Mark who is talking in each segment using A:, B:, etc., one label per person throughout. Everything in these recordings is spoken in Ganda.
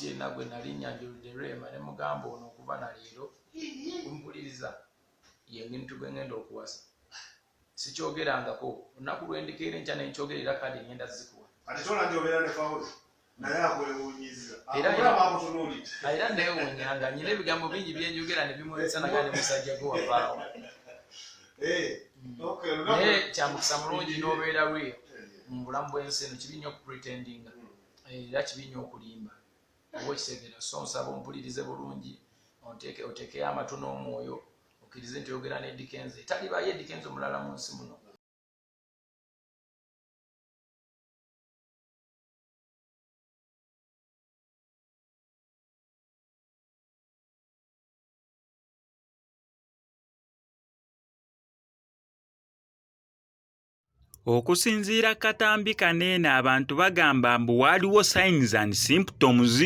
A: yenna gwe nali nyanjuludde Rema ne mugamba ono okuva na leero kumpuliriza ye muntu gwe ngenda okuwasa. Sikyogerangako, olunaku lwendikeera enkya nenkyogera era kadi ngenda zikuwa.
B: Ate tola nti obeera ne Pawulo naye akwewuunyiza.
A: Era
B: Akulaba akutunuulidde.
A: Era neewuunyanga nyina ebigambo bingi byenjogera ne bimwesa naga ne musajja gwe wavaawo.
B: Okay, olunaku
A: Naye kyamukisa mulungi n'obeera real mu bulamu bw'ensi eno. Kibi nnyo okupretendinga, era kibi nnyo okulimba oba okitegeera. So nsaba ompulirize bulungi, oteekeyo amatu n'omwoyo, okkirize nti oyogera ne Eddy Kenzo. Etalibayo Eddy Kenzo mulala mu nsi muno.
C: Okusinziira katambi kano eno abantu bagamba mbu waaliwo signs and symptoms,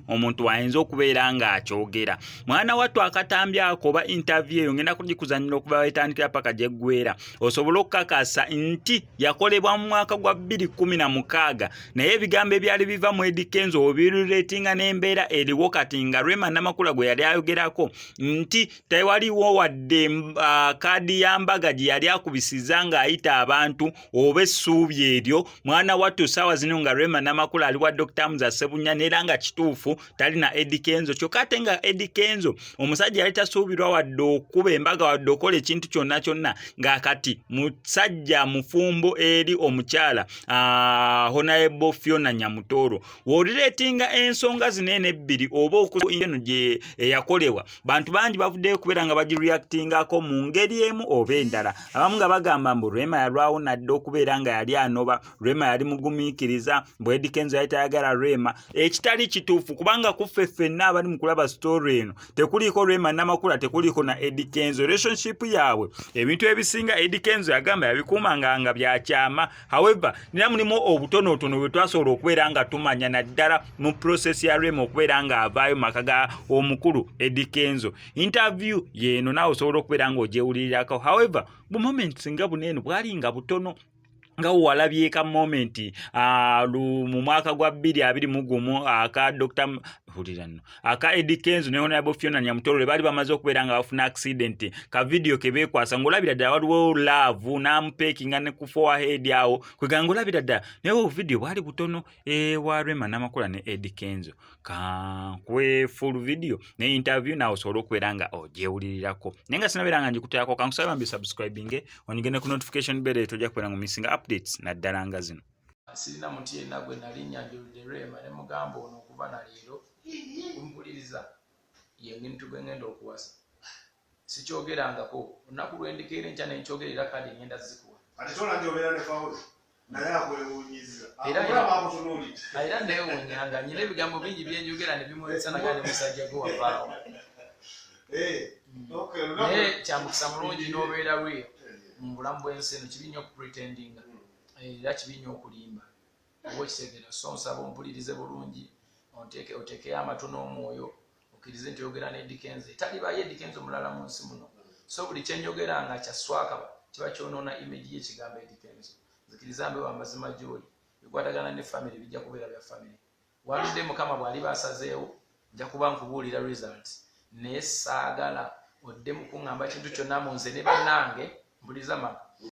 C: omuntu ayinza okubeera ng'akyogera. Mwana wattu akatambi ako oba interview eyo ngenda kugikuzannyira okuva wetandikira paka gyeggwera osobole okukakasa nti yakolebwa mu mwaka gwa 2016, naye ebigambo ebyali biva mu Eddy Kenzo obiruleetinga n'embeera eriwo kati nga Rema Namakula gwe yali ayogerako nti tewaliwo wadde kaadi ya mbaga gye yali akubisiza ng'ayita abantu oba essuubi eryo. Mwana wattu ssaawa zino nga Rema Namakula ali wa Dr. Hamza Ssebunya neera nga kituufu tali na Eddy Kenzo, kyokka ate nga Eddy Kenzo omusajja yali tasuubirwa wadde okukuba embaga wadde okukola ekintu kyonna kyonna, nga kati musajja mufumbo eri omukyala Honorable Fiona Nyamutooro. W'olireetinga ensonga zino eno ebbiri oba eno gye eyakolebwa, bantu bangi bavuddeyo okubeera nga bagireactingako mu ngeri emu oba endala. Abamu nga bagamba mbu Rema yalwawo nadde okubeera nga yali anoba, Rema yali mugumiikiriza, mbu Eddy Kenzo yali tayagala Rema, ekitali kituufu kubanga ku ffe ffenna abali mu kulaba story eno tekuliiko Rema Namakula, tekuliiko na Eddy Kenzo. Relationship yaabwe ebintu ebisinga Eddy Kenzo yagamba yabikuumanga nga byakyama. However, nina mulimu obutonotono bwe twasobola okubeera nga tumanya naddala mu process ya Rema okubeera nga avaayo mu maka ga omukulu Eddy Kenzo. Interview yeeno naawe osobola okubeera nga ogyewulirirako. However, bu moments nga buno eno bwali nga butono nga walabyeka moment mu mwaka gwa 2021 aka Dr. Hulira nno aka Eddy Kenzo ne Honorable Fiona Nyamutoro lwe baali bamaze okubeera nga bafuna accident, ka video ke beekwasa ng'olabira ddala waliwo love n'amupeekinga ne ku forehead awo kwegamba ng'olabira ddala, naye obwo video bwali butono ewa Rema Namakula ne Eddy Kenzo. Kankuwe full video ne interview naawe osobola okubeera nga ogyewulirirako, naye nga sinabeera nga ngikuteerako kankusaba bambi subscribinge onyige ne ku notification bell tojja kubeera nga omissinga updates naddala nga zino.
A: Sirina muti yenna gwe nali nyanjuludde Rema ne mugamba ono okuva na leero kumpuliriza ye muntu gwe ngenda okuwasa. Sikyogerangako, olunaku lwendikeera enkya nenkyogera era kadi ngenda zikuwa.
B: Ate tola nti obeera ne Pawulo naye akwewuunyiza.
A: Era
B: Akulaba akutunuulidde.
A: Era neewuunyanga nyina ebigambo bingi byenjogera ne bimwesa naga ne musajja gwe wavaawo.
B: Okay, olunaku
A: Naye kyamukisa mulungi n'obeera real mu bulamu bw'ensi eno. Kibi nnyo okupretendinga, era kibi nnyo okulimba oba okitegeera. So nsaba ompulirize bulungi, oteekeyo amatu n'omwoyo, okkirize nti oyogera ne Eddy Kenzo. Etalibayo Eddy Kenzo mulala mu nsi muno. So buli kyenjogera nga kya swakaba kiba kyonoona image y'ekigambo Eddy Kenzo. Nzikiriza mbe wa mazima gy'oli, bikwatagana ne family bijja kubeera bya family. Waludde Mukama bw'aliba asazeewo nja kuba nkubuulira results, naye saagala odde mu kuŋŋamba kintu kyonna mu nze ne bannange. Mpuliza mama.